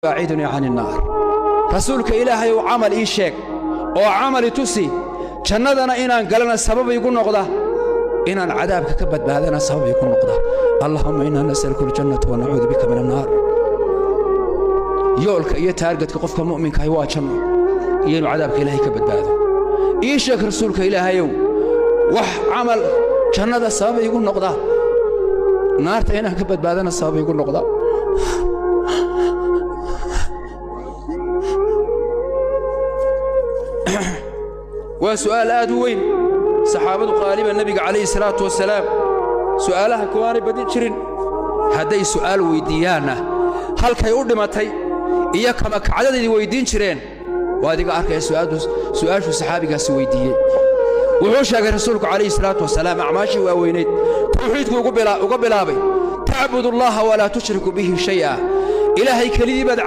Baacidunii can innaar. Rasuulka Ilaahay uu camal ii sheeg oo camali tusi, jannadana inaan galana sabab igu noqda, inaan cadaabka ka badbaadana sabab igu noqda. Allahumma innaa nas'aluka aljannata wa nacuudu bika min annaar. Yoolka iyo targetka qofka mu'minkahi waa janno iyo inuu cadaabka Ilaahay ka badbaado. Ii sheeg, Rasuulka Ilaahayow, wax camal jannada sabab igu noqda, naarta inaan ka badbaadana sabab igu noqda. Waa su'aal aad u weyn. Saxaabadu qaaliban nebiga calayhi salaatu wasalaam su'aalaha kuwaanay badin jirin. Hadday su'aal weyddiiyaanna, halkay u dhimatay iyo kama kacdadaydii weyddiin jireen. Waa adiga arkaya su'aashuu saxaabigaasi weyddiiyey. Wuxuu sheegay rasuulku calayhi salaatu wasalaam acmaashii waaweynayd. Tawxiidku uga bilaabay: tacbud allaha walaa tushriku bihi shay'a. Ilaahay kelidii baad